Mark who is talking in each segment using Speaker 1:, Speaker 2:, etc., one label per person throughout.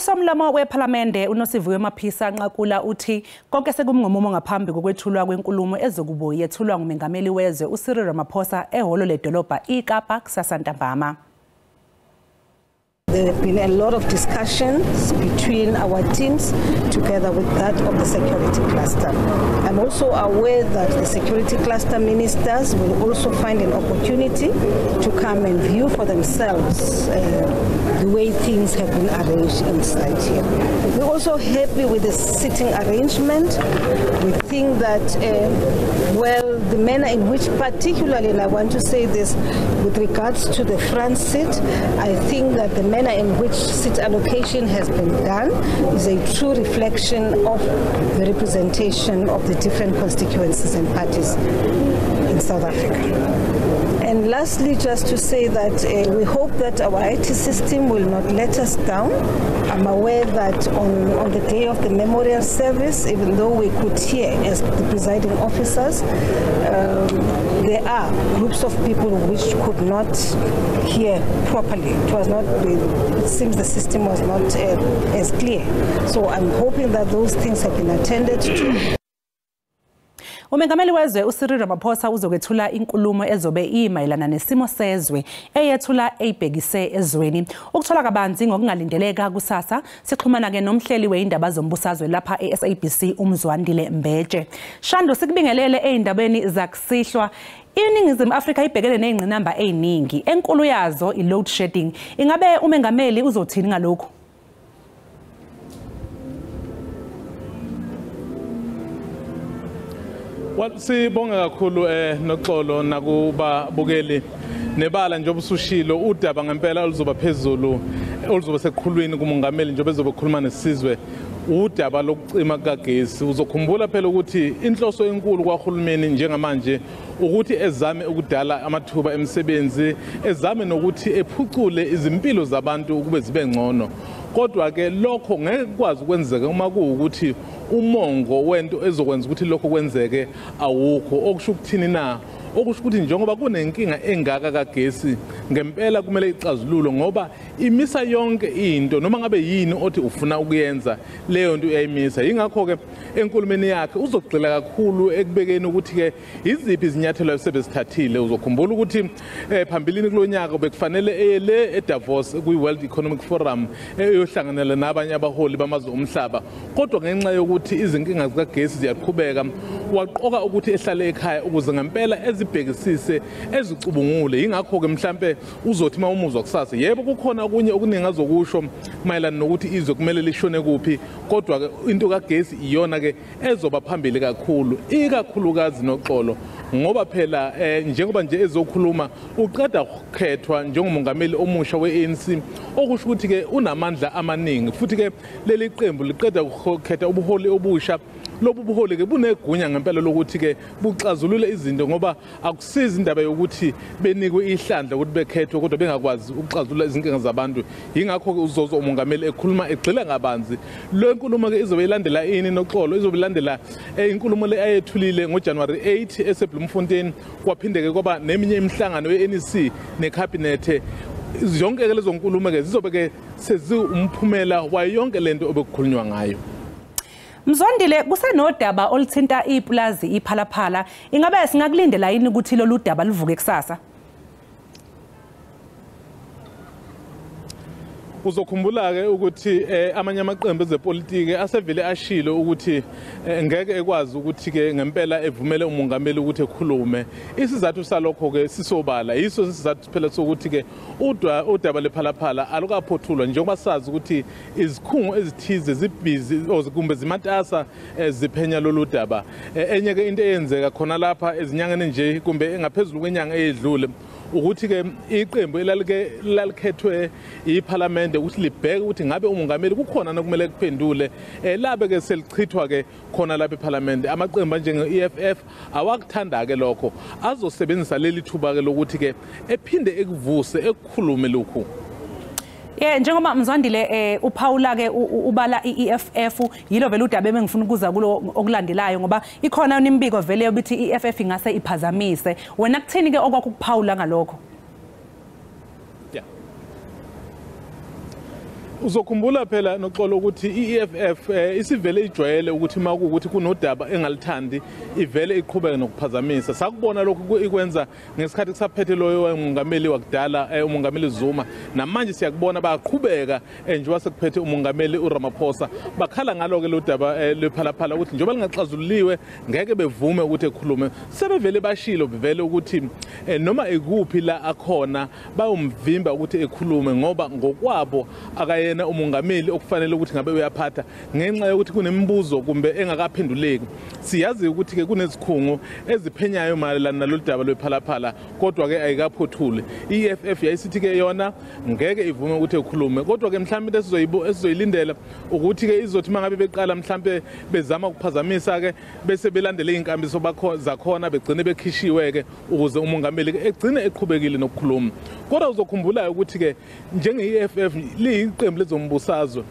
Speaker 1: Usomlomo wePhalamende uNosiviwe Mapisa Nqakula uthi konke sekumngomumo ngaphambi kokwethulwa kwenkulumo ezokubuye yethulwa ngumengameli wezwe uCyril Ramaphosa ehholo ledolobha iKapa kusasa ntambama.
Speaker 2: There have been a lot of discussions between our teams together with that of the security cluster. I'm also aware that the security cluster ministers will also find an opportunity to come and view for themselves the way things have been arranged inside here. We're also happy with the sitting arrangement. We think that, well, the manner in which particularly, and I want to say this with regards to the front seat, I think that the manner in which seat allocation has been done is a true reflection of the representation of the different constituencies and parties in South Africa. And lastly, just to say that we hope that our IT system will not let us down. I'm aware that on the day of the memorial service, even though we could hear as the presiding officers, there are groups of people which could not hear properly. It was not, it seems the system was not as clear. So I'm hoping that those things have been attended to.
Speaker 1: Umengameli wezwe uCyril Ramaphosa uzokwethula inkulumo ezobe imayelana nesimo sezwe eyethula eyibhekise ezweni. Ukuthola kabanzi ngokungalindeleka kusasa sixhumana ke nomhleli weindaba zombusazwe lapha eSABC uMzwandile Mbeje. Shando, sikubingelele eindabeni zakusihlwa. INingizimu Afrika ibhekene nezingqinamba eziningi, enkulu yazo i-load shedding. Ingabe umengameli uzothini ngalokhu?
Speaker 3: Well, sibonga kakhulu noxolo nakubabukeli nebala njengoba usushilo udaba ngempela oluzoba phezulu oluzoba seqhulwini kumongameli njengoba ezobe ekhuluma nesizwe udaba lokucima kukagesi. Uzokhumbula phela ukuthi inhloso enkulu kwahulumeni njengamanje ukuthi ezame ukudala amathuba emisebenzi, ezame nokuthi ephucule izimpilo zabantu ukube zibe ngcono. Kodwa ke lokho ngeke kukwazi ukwenzeka uma kuwukuthi umongo wento ezokwenza ukuthi lokho kwenzeke awukho. Okusho ukuthini na? Okusho ukuthi njengoba kunenkinga engaka kagesi ngempela kumele ixazululwe, ngoba imisa yonke into noma ngabe yini othi ufuna ukuyenza leyo nto uyayimisa. Yingakho ke enkulumeni yakhe uzogxila kakhulu ekubekeni ukuthi ke iziphi izinyathelo esebezithathile. Uzokhumbula ukuthi phambilini kulonyaka bekufanele eye le eDavos kwi-World Economic Forum eyohlanganela nabanye abaholi bamazwe omhlaba, kodwa ngenxa yokuthi izinkinga zikagesi ziyaqhubeka waqoka ukuthi ehlale ekhaya ukuze ngempela ezibhekisise ezicubungule. Yingakho ke mhlambe uzothi uma umuzwa kusasa, yebo kukhona okunye okuningi azokusho mayelana nokuthi izwe kumele lishone kuphi, kodwa ke into kagesi iyona ke ezoba phambili kakhulu, ikakhulukazi noxolo, ngoba phela njengoba nje ezokhuluma uqeda ukukhethwa njengomongameli omusha we-ANC, okusho ukuthi ke unamandla amaningi, futhi ke leli qembu liqeda ukukhetha ubuholi obusha. Lobu buholi ke bunegunya ngempela lokuthi ke buxazulule izinto, ngoba akusizi indaba yokuthi benikwe ihlandla ukuthi bekhethwe kodwa bengakwazi ukuxazulula izinkinga zabantu. Yingakho ke uzozo umongameli ekhuluma egxila ngabanzi. Le nkulumo ke izobe ilandela ini noxolo, izobe ilandela inkulumo le ayethulile ngoJanuary 8 eseBloemfontein, kwaphinde ke kwaba neminye imihlangano ye-NEC necabinet. Zonke ke lezo nkulumo ke zizobe ke seziwumphumela wayo yonke lento obekukhulunywa ngayo.
Speaker 1: Mzwandile, kusenodaba oluthinta iplazi iPhalaphala. Ingabe singakulindela yini ukuthi lolu daba luvuke kusasa?
Speaker 3: Uzokhumbula ke ukuthi amanye amaqembu ezepolitiki asevele ashilo ukuthi ngeke ekwazi ukuthi ke ngempela evumele umongameli ukuthi ekhulume. Isizathu salokho ke sisobala, yiso isizathu phela sokuthi ke udaba lePhalaphala alukaphothulwa, njengoba sazi ukuthi izikhungo ezithize zibhizi kumbe zimatasa ziphenya lolu daba. Enye ke into eyenzeka khona lapha ezinyangeni nje kumbe engaphezulu kwenyanga eyedlule ukuthi ke iqembu elalikhethwe iPhalamende ukuthi libheke ukuthi ngabe umongameli kukhona nokumele kuphendule, labe ke selichithwa ke khona lapha ePhalamende. Amaqembu anjenge-EFF awakuthanda ke lokho, azosebenzisa leli thuba ke lokuthi ke ephinde ekuvuse ekukhulume lokhu.
Speaker 1: Njengoba Mzwandile uphawula ke ubala i-EFF, yilo vele udaba ebengifuna ukuza kulo okulandelayo, ngoba ikhona imibiko vele yokuthi i-EFF ingase iphazamise. Wena kuthini ke okwakho ukuphawula ngalokho?
Speaker 3: Uzokhumbula phela Noxolo ukuthi i-EFF isivele ijwayele ukuthi makuwukuthi kunodaba engalithandi ivele iqhubeke nokuphazamisa. Sakubona lokhu ikwenza ngesikhathi kusaphethe loyo umongameli wakudala, umongameli Zuma. Namanje siyakubona bayaqhubeka njengoba sekuphethe umongameli uRamaphosa. Bakhala ngalo ke lo daba lePhalaphala ukuthi njengoba lingaxazululiwe ngeke bevume ukuthi ekhulume. Sebevele bashilo bevele ukuthi noma ikuphi la akhona bayomvimba ukuthi ekhulume, ngoba ngokwabo akayena umongameli okufanele ukuthi ngabe uyaphatha, ngenxa yokuthi kunemibuzo kumbe engakaphenduleki. Siyazi ukuthi ke kunezikhungo eziphenyayo mayelana nalolu daba lwePhalaphala, kodwa ke ayikaphothuli. I-EFF yayisithi ke yona ngeke ivume ukuthi ekhulume, kodwa ke mhlawumbe into esizoyilindela ukuthi ke izothi mangabe beqala mhlawumbe bezama ukuphazamisa ke bese belandele inkambiso zakhona begcine bekhishiwe ke ukuze umongameli egcine eqhubekile nokukhuluma. Kodwa uzokhumbula ukuthi ke njenge-EFF liyiqembu lezombusazwe,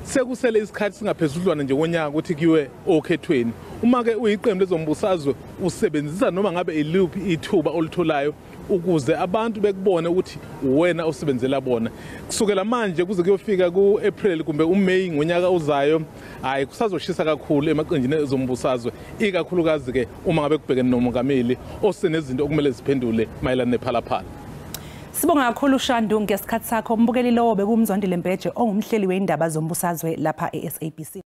Speaker 3: sekusele isikhathi singaphezudlwana nje konyaka ukuthi kuyiwe okhethweni. Uma ke uyiqembu lezombusazwe usebenzisa noma ngabe iluphi ithuba olitholayo ukuze abantu bekubone ukuthi wena osebenzela bona. Kusukela manje kuze kuyofika ku-April kumbe uMay ngonyaka ozayo, hayi kusazoshisa kakhulu emaqenjini ezombusazwe, ikakhulukazi ke uma ngabe kubhekene nomongameli osenezinto okumele ziphendule mayelana nePhalaphala.
Speaker 1: Sibonga kakhulu Shandu ngesikhathi sakho. Umbukeli lowo bekuMzwandile Mbeje ongumhleli weindaba zombusazwe lapha e-SABC.